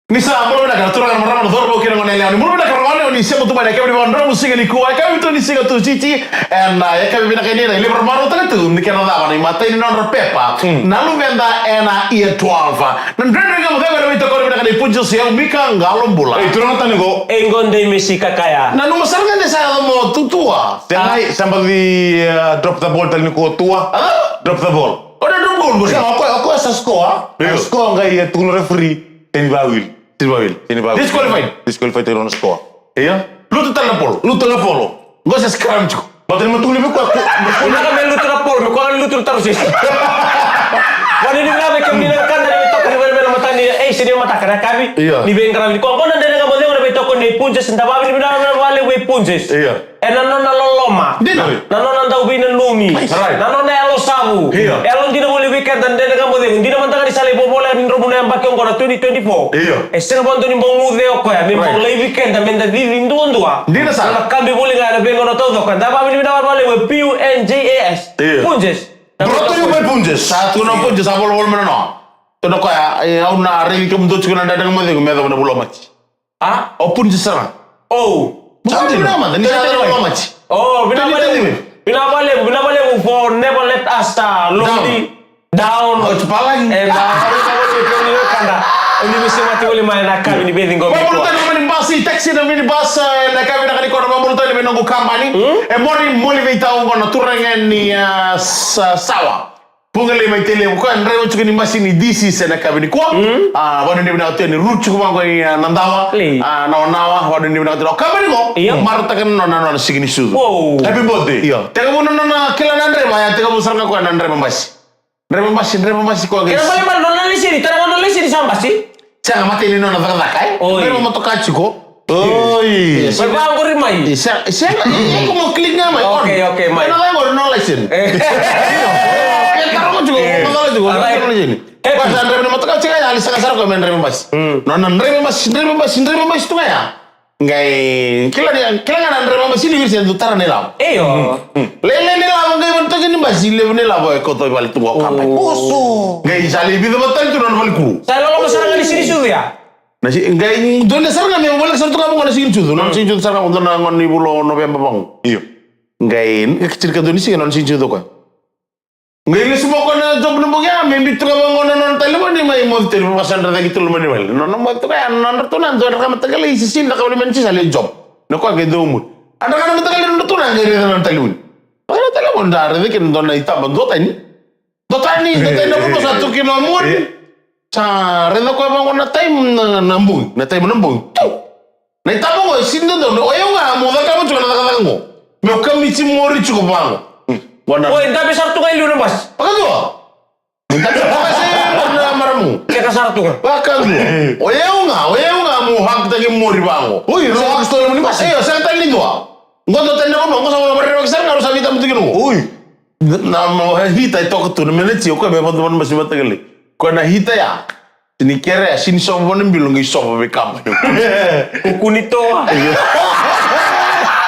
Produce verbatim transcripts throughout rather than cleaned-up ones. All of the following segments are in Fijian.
Ni sa bula vinaka na turaga, na marama, na cauravou kei na goneyalewa. Ni bula vinaka na gone, o ni sema tu mai na yakavi ni vakadromu siga nikua, yakavi tu ni siga Tusiti. Ena yakavi vinaka ni na levu ra marautaka tu ni kena cava na imatai ni nodra pepa na luveda ena year twelve. Na Dredre Ga Mo Cegu ena veitokoni vinaka nei Punjas, o yau Mika Qalobula. Ei, turaga tani qo. Ei, qo dei mesi kakaya. Nanuma sara ga ni sa yaco mo tutua. Sega, sa baci, uh, drop the ball tale nikua tua. A? Drop the ball. O na drop goal qori. Sega, o koya, o koya sa score. Io. Score qai, e, tukuna referee. Teni vawili. Teni vawili. Teni vawili. Disqualified. Disqualified tale na score. Ia. Lutu tale na polo. Lutu tale na polo. Qo se scrum tiko. Baleta ni matukuni me koya. Vinaka me lutu na polo, me koya lutu na tarusisi. Vani ni vinaka me kemuni na wekada ni veitokoni vei na mataka ni, ei, sini mataka na yakavi. Ia. Ni veiqaravi ni koya qo na Dredre Ga Mo Cegu ena veitokoni nei Punjas, da vavili vinaka valevu vei Punjas. Ia. Ena nona loloma. Dina. Na nona dau veinanumi. Right. Na nona yalo savu. Io. Yalo dina voli vei keda na Dredre Ga Mo Cegu. Dina mada ga ni sa lai vovolea ni dromu na yabaki oqo na twenty twenty-four. Io. E sega vakadua ni bau guce o koya. Me bau laivi keda, me da cici duadua. Dina sara. Na kabi voli ga ena veigauna taucoko. Da vavinavinaka vakalevu vei P U N J A S. Io. Punjas. Brought to you by Punjas. Sa tu na Punjas, sa volavola mai na noa. Tu na koya, e, au na raici kemudou tiko na Dredre Ga Mo Cegu me yacova na vula o Maji. A? O Punjas sara. O. Sa dina mada, ni sa tara o Maji. O, vinaka vakalevu. Vinaka vakalevu, vinaka vakalevu for never let us, uh, lonely down. Oti palagi. And, uh, vinaka vakalevu, kemuni na wekada. Oni veisemati voli mai na yakavi ni veiqaravi. Vakabula tale na mini basi, taxi na mini bus, uh, na yakavi vinaka nikua, vakabula tale vei noqu kabani. E Mori, Mori Veitau qo na turaga ni, uh, Sa-, Sawa. Puga lei mai Tailevu, koya draiva tiko ni basi ni D C ena yakavi nikua. A, vanuinui vinaka tu yani, ruru tiko vaqo i, a, Nadawa. A, Nawanawa, vanuinui vinaka tu yani. O kabani qo, marautaka na nona, nona siga ni sucu. Happy birthday. Io. Tekivu na nona kila na draiva, ya tekivu sara ga koya na draiva basi. Draiva basi, draiva basi koya. Kena ibalebale nona laiseni, tara ga nona laiseni sa basi. Sega, matai ni nona cakacaka, e? Oi. Draiva motoka tiko. Oi. Yes. Mai vaqori mai. Sega, sega, e, e, ko mo click ga mai. Okay, okay, mai. Nona cakacaka, nona license. E. E, taro ko tiko, mo cakacaka tiko, nona license. Ko sa draiva ni motoka tiko ya, ali sega sara ko me draiva basi. Nona draiva basi, draiva basi, draiva basi tu ga ya. Qai, kila ni, kila ga na draiva basi ni viri se tu tara na ilavo. Io. Lailai na ilavo qai vanataki ni basi, levu na ilavo e kauta i vale tu ga o kabani. Oso. Qai sa lai vica vata tale tu na nona valenikuro. Sa loloma sara ga ni siga ni sucu ya. Na si, qai dua na sara ga me voleka sara tu ga vaqo na siga ni sucu. Na nona siga ni sucu sara ga vaqo na gone ni vula o Noveba vaqo. Io. Qai, qai kaciri ka dua ni siga na nona siga ni sucu o koya. Qai lesu mai o koya na job na bogi ya, me biu tu ga vaqo na nona talevoni mai moce tale, vakasadra cake tu loma ni vale. Na nona moce tu ga ya, na nodra tu na dua na mataqali sisili na ka voli mai na sisa lai job. Na koya qai dau muri. A dra ga na mataqali nodra tu na qai raica na nona talevoni. Vaka na talevoni da raica kina dua na itaba, dua tani. Dua tani, dua tani na vuku sa tu kina o muri. Sa raica koya vaqo na time na, na bogi, na time na bogi. Tu. Na itaba qo e sini dodonu, o yau ga mo cakava tiko na cakacaka qo. Meu kamiti mori tiko vaqo. Oi, dabe sara tu ga i liu na basi. Vakadua. Dabe sara tu ga i liu na maramu. Seka sara tu ga. Vakadua. O yau ga, o yau ga mo hakitaki mori vaqo. Oi, ro hak stole moni basi. Io, sega tale ni dua. Qo dua tani na vanua, qo sa vanua vakarerevaki sara ga, ro sa veitabu tiko qo. Oi. Na, na, na hita e toka tu, na mena tio, koya me vadu vana basi vata kele. Koya na hita ya. Ni kere ya, sini sova vana bilo, qai sova vei kaba. Kuku ni toa.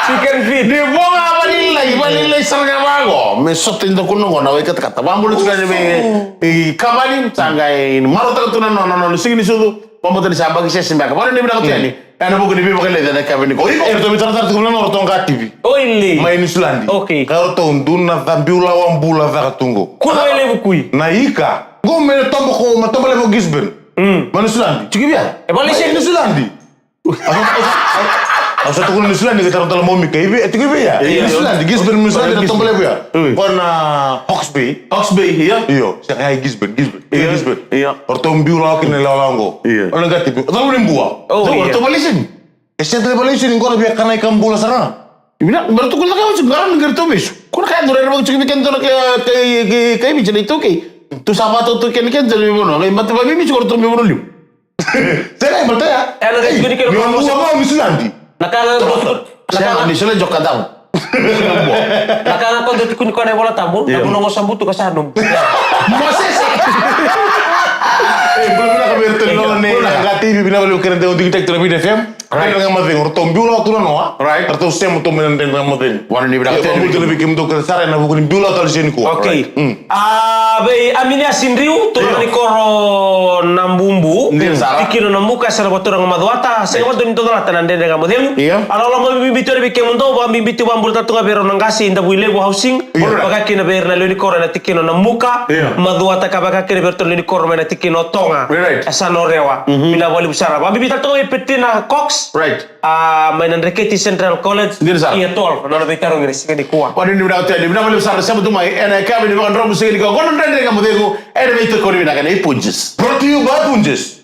Chicken feet. Ni vo ga valilai, valilai sara ga vaqo. Me sota i dakuna qo na wai katakata. Vabula tiko yani vei, vei kabani, sa qai marautaka tu na nona, nona, nona, siga ni sucu. Vabauta ni sa baki sese beka. Vale ni vinaka tu yani. Ena vuku ni veivakaleci ena yakavi nikua. Iko, eratou veitaratara tiko na nodratou qativi. Oi, le. Mai Niusiladi. Okay. Ka ratou dua na cabiu lawa bula caka tu qo. Kua mai levu kui. Na ika. Qo me na tobo ko, ma tobo levu o Gisborne. Mm. Mai Niusiladi. Tiko i via? E vale se Niusiladi. Au sa, au sa, au sa tukuna Niusiladi, ka taro tale mai o Mika. I via, e tiko i via? Io. Niusiladi, Gisborne, Niusiladi, na tobo levu ya. Oi. Ko na Hawke's Bay. Hawke's Bay, io. Io, sa qai Gisborne, Gisborne. Io. Gisborne. Io. O ratou biu lawa kina na ilawalawa qo. Io. O na qati biu. O cava na bua? O, io. O ratou valenisini. E sega tale valenisini qo na via kana ika bula sara. Vina, me ratou kua na ka vatu qara na qai ratou vesu. Ko na ka dua rerevaki tiko vei keda na kai, kai, kai, kai Viti na iTaukei. Tu sa vatautau kena kena tale veivanua. Qai mate vavimiti ko ratou veivanua liu. Sega, e baleta ya. E, na qai tukuni kena. Ei, bua vau Niusiladi. Na ka ga tukuni. Sega, Niusiladi joka dau. Na ka ga ko dau tukuni ko na iVola Tabu, na vuna qo sa butuka sa nomu. Mosese. E, bula vinaka vei iratou na gone ni Qaqa TV, vinaka vei keda dau digitaki tu na Viti F M. Right. Dredre Ga Mo Cegu, ratou biu lawa tu na noa. Right. Ratou sema tu mai na Dredre Ga Mo Cegu. Vanua ni vinaka. Ia, tale vakabula tale vei kemudou kece sara ena vuku ni biu lawa tale ni kua. Okay. Right. Mm. A, vei Aminiasi Driu, turaga ni koro na Bubu. Dina sara. Tikina o Namuka, yasana vakaturaga o Macuata, sega vakadua ni dau calata na Dredre Ga Mo Cegu. Ia. A, loloma bibi tu vei kemudou, vakabibi tu, vakabula tale tu ga vei rau na qase i Davuilevu Housing. Ia. Vaka kina vei ira na lewe ni koro ena tikina o Namuka. Ia. Macuata ka vaka kina vei iratou na lewe ni koro mai na tikina o Toga. Right. Yasana o Rewa. Mhm. Vinaka vakalevu sara. Vakabibi tale tu ga vei Petina Cox. Right. A, mai na Dreketi Central College, Dina sara. Year twelve, na nona veitarogi ena siga nikua. Vanua ni vinaka tu yani, vinaka vakalevu sara, sema tu mai ena yakavi ni vakadromu siga nikua. Qo na Dredre Ga Mo Cegu, ena veitokoni vinaka nei Punjas. Brought to you by Punjas.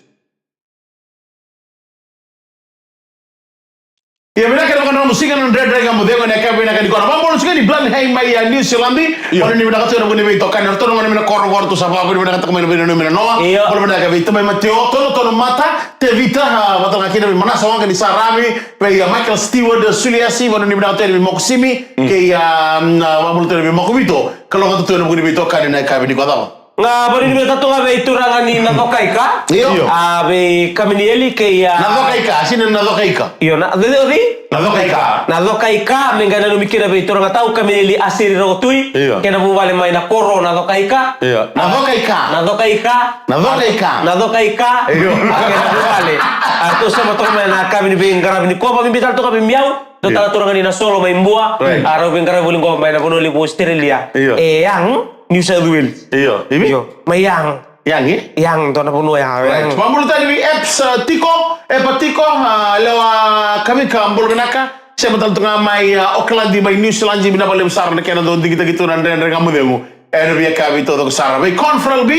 Ia, vinaka na vakadromu siga na Dredre Ga Mo Cegu ena yakavi vinaka nikua. Na vakabula siga ni Blenheim mai, a, New Zealand. Io. Vanua ni vinaka tu ena vuku ni veitokani, ratou na gone mai na koro qo, ratou sa vakavinavinakataka mai na veinanumi na noa. Io. Bula vinaka vei tamai Mateo, Tonotono Mata, Tevita, a, vata ga kina vei Manasa Waqa ni Saravi, vei, a, Michael Stewart, a, Suliasi, vanua ni vinaka tu yani vei Moko Simi, kei, a, na, vakabula tu yani vei Moko Vito, ka lako tu ena vuku ni veitokani na yakavi nikua. Cava? Ga vanua ni vinaka tu ga vei turaga ni Nacokaika. Io. A, vei Kaminieli kei, a, Nacokaika, sina Nacokaika. Io, na, the, the, the? Nacokaika. Nacokaika, me qai nanumi kina vei turaga tau Kaminieli Asiri Rokotui. Io. Kei na vuvale mai na koro Nacokaika. Io. Nacokaika. Nacokaika. Nacokaika. Nacokaika. Io. A, kei na vuvale. A, ratou sema toka mai na yakavi ni veiqaravi nikua, vakabibi tale toka vei Miau. Dua tale turaga ni Nasolo mai Bua. Right. A, rau veiqaravi voli qo mai na vanua levu o Australia. Io. E Young, New South Wales. Io. Io. Mai Young. Young, e? Young, dua na vanua ya. Right. Young. Vakabula tale vei Eps, a, Tiko, Epa Tiko, a, lewa Kavika, bula vinaka. Sema tale tu ga mai, a, Auckland, mai New Zealand, vinaka vakalevu sara na kena dau digitaki tu na Dredre Ga Mo Cegu. Ena veiyakavi taucoko sara. Vei Confrel B,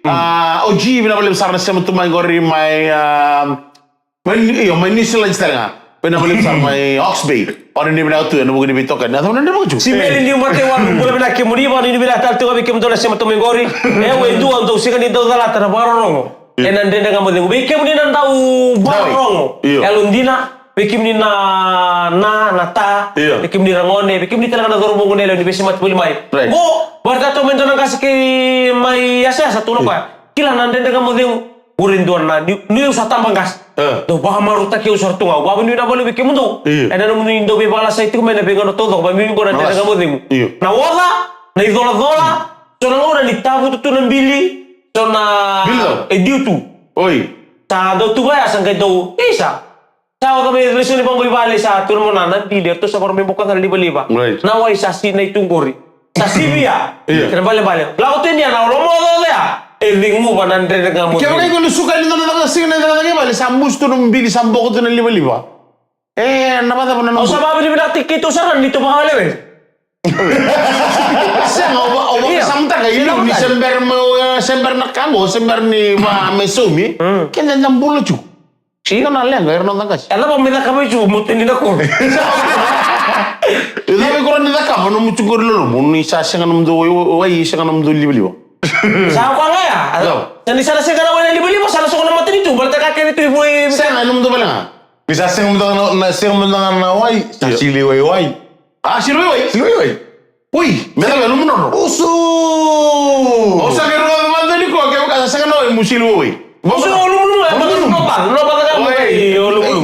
a, o G, vinaka vakalevu sara na sema tu mai qori mai, a, mai, io, mai New Zealand tale ga. Vinaka vakalevu sara mai Hawke's Bay. Vanua ni vinaka tu ena vuku ni veitokani. Na cava na dredre vakatu? Simeli Niu Mataiwalu, bula vinaka kemuni, vanua ni vinaka tale tu ga vei kemudou na sema tu mai qori. E, au e dua au dau sega ni dau calata na vakarorogo. Io. Ena Dredre Ga Mo Cegu. Vei kemuni na dau vakarorogo. Io. Yalodina, vei kemuni na, na, na ta, io, vei kemuni ragone, vei kemuni tale ga na cauravou, gone yalewa ni veisemati voli mai. Right. Qo, vakaraitaka tu mai dua na qase kei mai yasayasa tu na koya. Kila na Dredre Ga Mo Cegu. Qori dua na, ni, ni au sa tabaqase. E. Dau vakamarautaki au sara tu ga. Au vakavinavinaka vakalevu vei kemudou. Io. Ena nomuni dau veivakalesui tiko mai na veigauna taucoko, vakabibi qo na Dredre Ga Mo Cegu. Io. Na oca, na icolacola, so na gauna ni tavutu tu na bili, so na, bili cava? E diu tu. Oi. Sa dau tu vaya, sa qai dau, isa. Sa oca mai, lesu ni vaqo i vale, sa tu na mona na bili, eratou sa vara mai boko ga na livaliva. Right. Na wai sa sinai tu qori. Sa sivia. Io. Kena balebale. Lako tu yani na lomaocaoca ya. E ceguva na Dredre Ga Mo Cegu. Kevaka iko ni suka ni dua na cakacaka, siga na cakacaka i vale, sa busu tu na bili, sa boko tu na livaliva. E, na vacava na nomu. Au sa vakavinavinakataki keitou sara ni tou vakalewe. Sega, au va-, au vakasamataka, io, ni se bera me, se bera na ka qo, se bera ni va me saumi. Mm. Keda na bula tu. Io, na leqa, era na cakacaka. E cava me cakava i tu, mo teni na koro. E cava i koro ni cakava, nomu tu qori lolomu, ni sa sega nomudou wai, wai, sega nomudou livaliva. Sa koya ga ya. Sa ni sa na sega na wai na livaliva, sa na sogo na matanitu, baleta ka kece tu i vua i. Sega, nomudou vale ga. Ni sa sega mada ga na, na sega mada ga na wai, sa sili waiwai. A, sili waiwai? Sili waiwai. Oi, me cava, lumu drodro? Usu! O sa qai rogoca mada ni koya, kevaka sa sega na wai, mo sili waiwai. Usu, o lumulumu, e, mo lumulumu. Oi.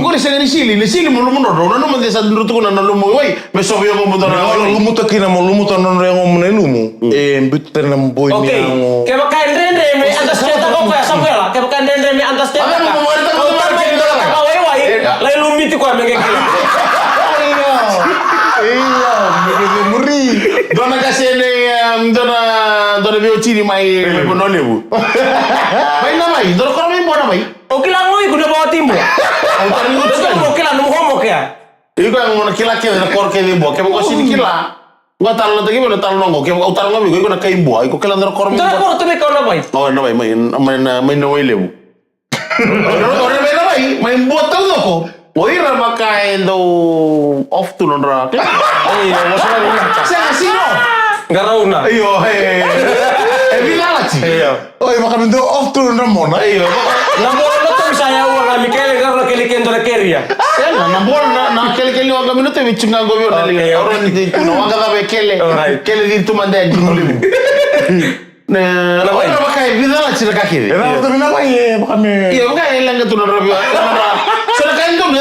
Qori sega ni sili, ni sili mo lumu drodro. Nanuma de sa dro tukuna na lumu wai, me sovi o mo dua na wai. Lumuta kina mo lumuta na nodra yagomu na ilumu. Mm. E biuta tale na boi ni yago. Okay. Kevaka e dredre me understand-taka o koya, Samuela. Kevaka e dredre me understand-taka. Ave mo mo rita mo mo rita. Kevaka waiwai, lai lumiti koya me qai kila. Io. Io, me qai muri. Dua na qase nei, um, dua na, dua na veiwatini mai, mai Vanua Levu. Mai Navai, dua na koro mai Bua, Navai. O kila ga o iko na vawati Bua. O kila ga o kila na homework ya. Iko ya mo na kila kece na koro kece i Bua. Kevaka o sega ni kila. Qo talanoataki mai na talanoa qo. Kevaka au talanoa vei iko, iko na kai Bua. Iko kila dua na koro mai Bua. Dua na koro tu mai kau Navai. O, Navai, mai, mai, mai Navai Levu. O Navai, Navai, mai Bua taucoko. O ira vaka e dau off tu nodra. Io, mo sa na. Sega, sino. Qarauna. Io, e. E vica lati. Io. Oi, vaka me dau off tu na mona. Io. Na bola na tomi sa yau waqa mi kele, qarauna kele kei dua na keria. Sega, na bola na, na kelekele waqa mi na tomi tiko ga qo vei au na liga. Okay. Au rawa ni tiko na waqa cava e kele. Alright. Kele ciri tu mada e dua levu. Na, na wai. Ora vaka e vica lati na ka kece. E vica lati na wai e vaka me. Io, vaka e leqa tu na ravi. So na ka e donu,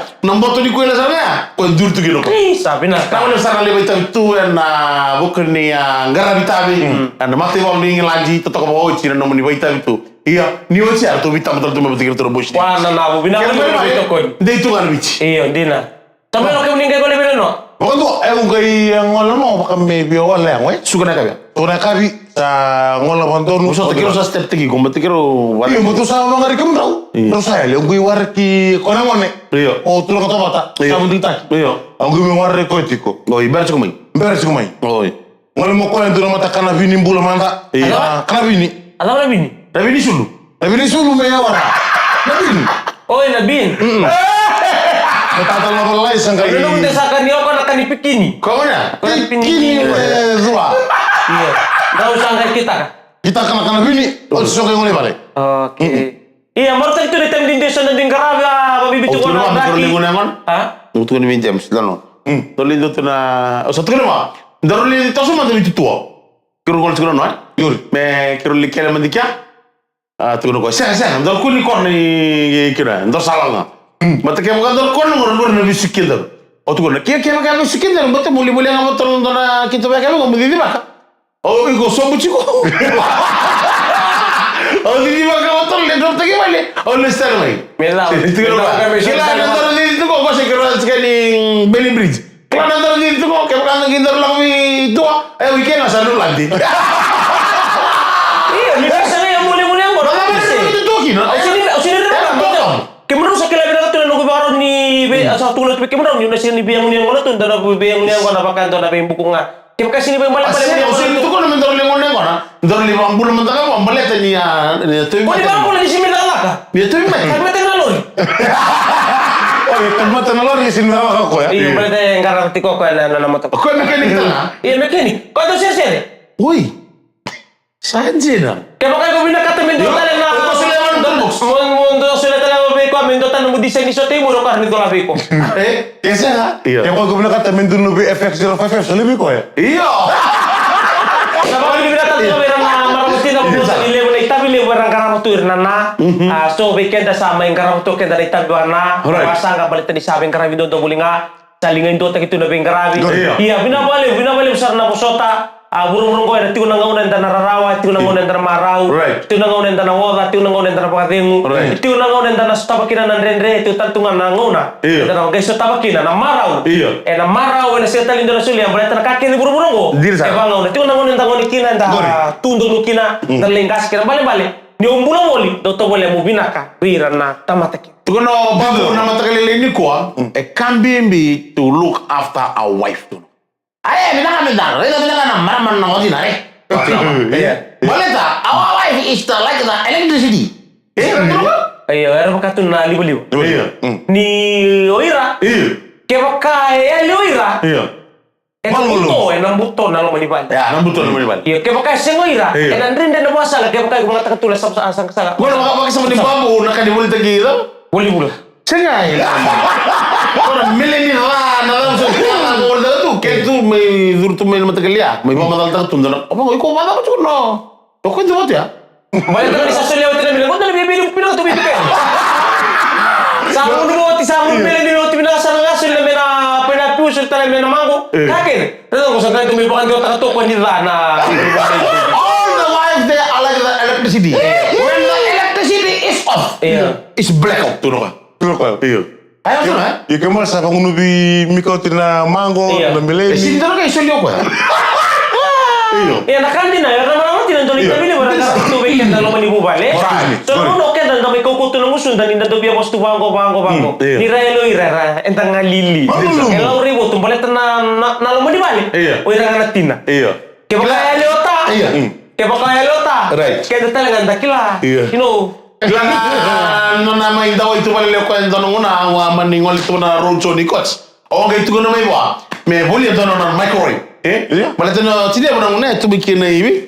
Na boto ni koila sara ga ya, ko e duri tu kina ko. Ih, sa vinaka. Tawa levu sara na lai vakaitavi tu ena vuku ni, a, qaravi tavi. Mm. Ena mataivalu ni Igiladi, totoka vakaoti na nomuni vakaitavi tu. Ia, ni oti ya, ratou veitabaki tale tu mai vata kei ratou na boys. Wa, na, na, vinaka. Kena mai, mai, mai, tokoni. Dei tu ga na Viti. Io, dina. Tamai, o kemuni qai gole vei Lenoa? Vakadua, e, au qai gole Lenoa, vaka me via gole yago, e? Suka na yakavi. Suka na yakavi, sa gole vakadonu. Sa keirau sa step taki iko, baleta keirau vale. Io, baleta au sa vaqari kemudrau. Io. Drau sa yali, au qai waraki koya na gone. Io. O Turaga Tovata, io, sa vunitaki. Io. Au qai mai waraki koya tiko. Oi, bera tiko mai. Bera tiko mai. Oi. Gole mai o koya e dua na mata kanavini bula mada. Io. A, kanavini. A cava na vini? Na vini sulu. Na vini sulu me yawa. Na vini. Oi, na vini. Mm. Me tata na valai sa qai. Oi, na vini sa kani oko na kani pikini. Ko gona? Ko na pikini. Pikini, e, cua. Io. Dau sa qai kitaka. Kitaka na kanavini, o ti soka i gole vale. Okay. Mm. Ia, marautaki tu na itabini dei so na dei qaravi, a, vabibi tu ko na draki. Au tukuna vaqo, a? Au tukuna vei James, Lenoa. Mm. Dau lai dua tu na, o sa tukuna vaqo. Daru lai toso mada vei tutua. Keirau gole tiko na noa, e? Io. Me keirau lai kele mada i kea. A, tukuna o koya, sega, sega, daru kua ni koro i kea, daru sa lako ga. Mm. Baleta kevaka daru koro qo, daru na vesuki kedaru. Au tukuna, ke, kevaka e vesuki kedaru, baleta mo lai volia ga vakatolu na dua na keitou vakayavi qo, mo cicivaka. Au, iko sobu tiko. Au cicivaka vakatolu, lai drop taki vale. Au lesu tale mai. Me cava? Tukuna o koya, kila na daru cici tiko, ko se keirau tiko ni Bailey Bridge. Kila na daru cici tiko, kevaka na qai daru lako vei tua, e, weekend ga sa daru lade. Io, ni sa sega ya mo lemulemuya qo. Na cava na daru cici tiko kina? Au sega ni, au sega ni raica. E, na, na, na. Kemudrau sa kila vinaka tu na noqu vakarau ni vei, mm, sa tukuna tu vei kemudrau ni na sega ni veiyagonia qo na tu, dua na veiyagonia qo na vaka dua na veibuku ga. Kevaka sega ni veibalebale. A, sega, au sega ni tukuna me daru lemulemuya qo na. Daru lai vakabula mada ga vua baleta ni a, ni a tauvi mate. O ni vakabula ni sega ni cakacaka. Ni a tauvi mate. Tauvi mate na lori. Oi, tamata na lori, sini na waka koya. Io, baleta e qarava tiko koya na, na, na motoka. Koya mechanic tana? Io, mechanic. Koya dau seresere. Oi. Sa dina. Kevaka iko vinakata me dua tale na, mo, mo dua solia tale vei koya me dua tale na nomu design ni sote i muri, o koya ni solia vei iko. E, e sega. Io. Kevaka iko vinakata me dua nomu F X zero five five, solia vei koya. Io. Sa vaka ni vinakata tale vei ira na marama tina, vaka ni levu na itavi levu era qarava tu ira na na. A, so vei keda sa mai qarava tu keda na itavi vaka na, right, vakasaqa baleta ni sa veiqaravi dodonu voli ga. Sa liga duataki tu na veiqaravi. Io. Ia, vinaka vakalevu, vinaka vakalevu sara na vosota. A, vuravura oqo ena tiko na gauna eda na rarawa, tiko na gauna eda na marau. Right. Tiko na gauna eda na oca, tiko na gauna eda na vakacegu. Right. Tiko na gauna eda na sotava kina na dredre, tiko tale tu ga na gauna. Io. Eda na qai sotava kina na marau. Io. Ena marau, ena sega tale ni dua na solia, baleta na ka kece vuravura oqo. Dina sara. E vagauna. Tiko na gauna eda gone kina, eda tu donu kina, eda lai qase kina. Balebale. Ni o bula voli, dou tovolea mo vinaka vei ira na tamata kina. Tukuna o Babu na mataka lailai nikua, e ka bibi to look after a wife. Aye, vinaka, vinaka. Raica vinaka na marama na wati na re. Io. Baleta, our wife is the, like the electricity. Io, era vaka tu na livaliva. Io. Ni o ira. Io. Kevaka e yali o ira. Io. Ena buto, ena buto na loma ni vale. Ia, na buto na loma ni vale. Io, kevaka e sega o ira, io, ena dredre na vakasaqa, kevaka e vakatakatula sa, sa, sa, sa. Qo na vaka, vakasama ni Babu, na ka ni volitaki ira? Volivula. Sega, ira. Qo na meleni ra, na ra, so, na ra, qo volitaki tu, ke tu, mai curu tu mai na mataka lailai, mai vakamacalataka tu, dua na, o, iko vakacava tu, no. O koya dua vata ya? Baleta ni sa solia oti na mele, qo tale vei mele, vinaka tu vei mele. Sa gunu oti, sa gunu mele ni oti, vinaka sara ga, solia mai na painapu, solia tale mai na mango. E. Ka kece. Raica qo sa qai tu mai vakadewataka toka ni ca na. All the wives there are like the electricity. When the electricity is off, yeah, it's blackout. Tu na ka. Io. Io, ke mara sa vagunuvi mika oti na mago, io, na meleni. E sini taro ke soli o koya. Io. Ia na ka dina, ia na marama tina donu i tavili vara na tu vei keda na loma ni vuvale. Right. So na gauna o keda da mai kaukaua tu na gusuda ni da dau via vosa tu vaqo, vaqo, vaqo. Mm, io. Ni ra yali o ira, era, eda galili. Mm. E laurai votu baleta na, na, na loma ni vale. Io. O ira ga na tina. Io. Kevaka e yali o ta. Io. Mm. Kevaka e yali o ta. Right. Keda tale ga da kila. Io. You know, kila na, na, na mai dawai tu vale levu koya e dua na gauna, au a mani gole tu na road show ni coach. Au qai tukuna mai vua me volia e dua na microwave. E? Io. Baleta na tini e vua na gauna e tu mai kina ivi.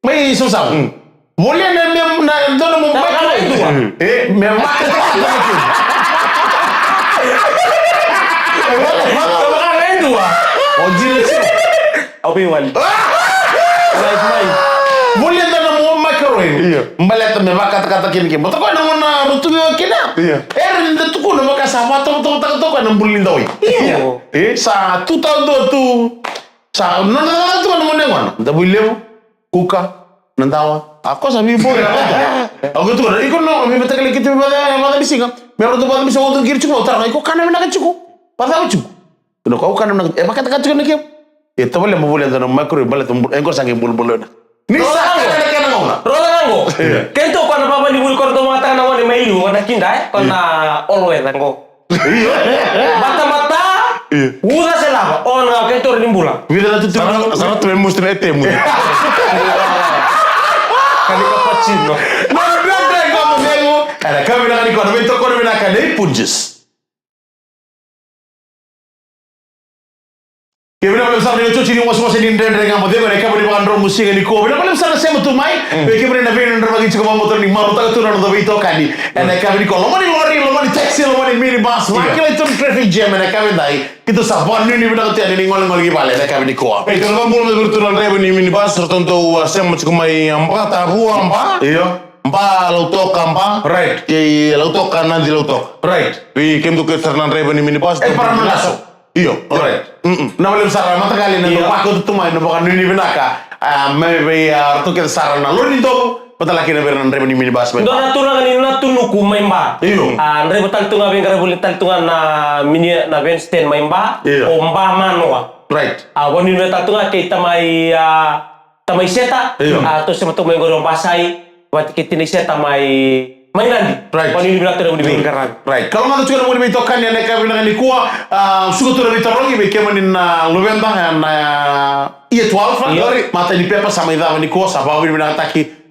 Mai sausavu. Mm. Volia na me, na dua na mo microwave. Mm. E, me maka. Tavaka na e dua. O dina tiko. Au veiwali. Life mai. Volia dua na mo microwave. Io. Baleta me vakatakata kina ke. Baleta koya na gauna rutuvi o kina. Io. Era ni da tukuna vaka sa vakatovotovotaka toka na buli ni dawai. Io. E, sa tu tau dua tu. Sa, na, na, na, tu na mo ne gauna. Da vui levu. Kuka. Na dawa. A kosa mi boi na kosa. Au tukuna, iko no, mi mataka le kiti mi vada, vada bisiga. Me rodo vada bisiga, o tu kiri tiko, tara, iko kana vinaka tiko. Vada tiko. Ino kau kana na, e vakataka tiko na keu. E tavale mo vole na microwave, baleta e qo sa qai bulubulu na. Ni sa kana na kena gauna. Roda na qo. Io. Kento ko na vava ni vuli ko rodo mataka na gone mai liu, ko na kinda, e? Ko na always na qo. Io. Matamata. Io. Uca se lava, o na kento ni bula. Vida na tutu. Sara, sara tu me musti na e temu. Kani cappuccino. Na bebe ko mo nego. Era kami na kani ko na vei toko na vinaka nei punjas. Ke vinaka vakalevu sara na iotioti ni wasewase ni Dredre Ga Mo Cegu ena yakavi ni vakadromu siga nikua. Vinaka vakalevu sara na sema tu mai. Mm. Vei kemuni na veidrava tiko vakamatata ni marautaka tu na noda veitokani. Ena yakavi nikua, loma ni lori, loma ni taxi, loma ni minibus. Io. Vakilai tu na traffic jam ena yakavi dai. Keitou sa vakanuinui vinaka tu yani ni golegole ki vale ena yakavi nikua. E, kei na vakabula mai vei iratou na draiva ni minibus, ratou dau, a, sema tiko mai, a, Ba, Tavua, Ba. Io. Ba, Lautoka, Ba. Right. Kei Lautoka, Nadi, Lautoka. Right. Vei kemudou kece sara na draiva ni minibus. E, Paranaso. Io. Alright. Mm-mm. Na vale sara mataqali na, io, dau vakauta tu mai na vakanuinui vinaka. A, mai vei, a, ratou kece sara na lori ni dovu. Vata laki na vei ira na draiva ni minibus mai Ba. Dua na turaga ni Natunuku mai Ba. Io. A, draiva tale tu ga vei, draiva tale tu ga na mini, na van stand mai Ba. Io. O Ba Manoa. Right. A, vakanuinui tale tu ga kei tamai, a, Tamai Seta, io, a, tou sema tu mai qori o Basai, vata kei tinai Seta mai, mai Nadi. Right. Vakanuinui vinaka tu na vuni veiqaravi. Right. Kalougata tiko na vuni veitokani ena yakavi vinaka nikua, a, suka tu na veitarogi vei kemuni na luveda, na, a, year twelve, io, qori, matai ni pepa sa mai cava nikua, sa vakavinavinakataki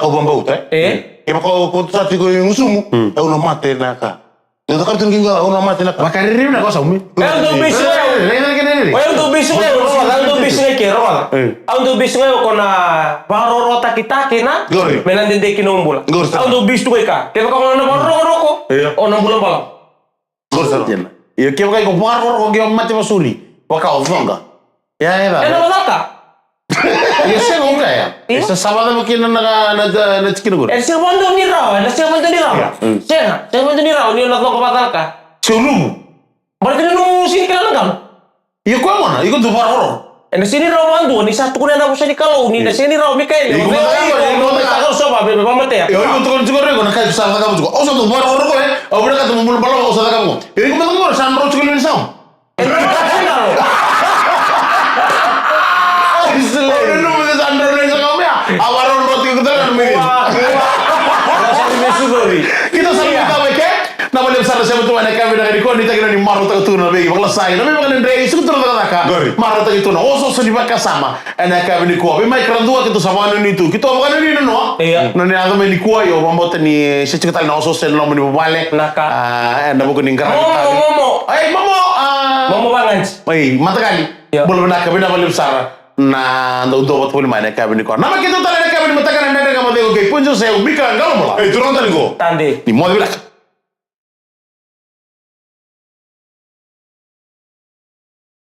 caka, au vakabauta, e? E. Kevaka o, o sa tiko e gusumu, au na mate na ka. Io, cakava tu na keitou, au na mate na ka. Vakariri na ka, o sa umi. O yau dau bisi ga o yau. Rere, rere, rere. O yau dau bisi ga o yau, rogoca, au dau bisi ga i ke, rogoca. E. Au dau bisi ga o yau ko na vakarorotakitaki na. Qori. Me na dede kina o bula. Qori sara. Au dau bisi tu ga i ke. Kevaka o na vakarokoroko, io, o na bula balavu. Qori sara. Io, kevaka iko vakarokoroko ke o mate vasuri, vaka o coqa. Ia, e, ena vacaka. Ia, sega, o kaya. Io. E sa sava cava kina na, na, na, na tikina qori. E sega vakadua ni rawa, e sega vakadua ni rawa. Ia. Mm. Sega, sega vakadua ni rawa, ni o na coqa vacalaka. Se o luvu. Baleta ni nomu sega ni kila na galu. Ia, koya gona, iko dau vakaroro. E na sega ni rawa vakadua, ni sa tukuna na vosa ni Kalou, ni na sega ni rawa, Mikaele. Iko, o cei, iko, iko, iko, iko, iko, sa vaka, vaka, vaka, matea. Io, iko tukuna tiko qori, iko na kai sa cakava tiko. Au sa dau vakaroro qori, au vinakata mo bula balavu, au sa cakava qo. Io, iko mada qori, sa dro tiko ni sa. E dro tiko. Ai, sile. Au na nomu sa dro ni sa ka mea. Au vakaroro tiko tale na mea. Sa vatu mai na yakavi vinaka nikua, nuitaki ni marautaka tu na veivakalasai, na veivakadredre, suka tu na cakacaka. Qori. Marautaki tu na osooso ni vakasama ena yakavi nikua. Vei mai kara dua keitou sa vakanuinui tu, keitou vakanuinui na noa. Io. Na ni yaco mai nikua, io, vakabauta ni se tiko tale na osooso ena loma ni vuvale. Naka. Ah, ena vuku ni qara. Momo, momo. Ai, momo, ah. Momo vagadi. Ai, matakali. Io. Bula vinaka, vinaka vakalevu sara na dau dua vata voli mai na yakavi nikua. Namaki tu tale na yakavi ni mataka na Dredre Ga Mo Cegu kei Punjo Seu, Mika Qalobula. Ei, turaga tale qo. Tade. Ni moce vinaka.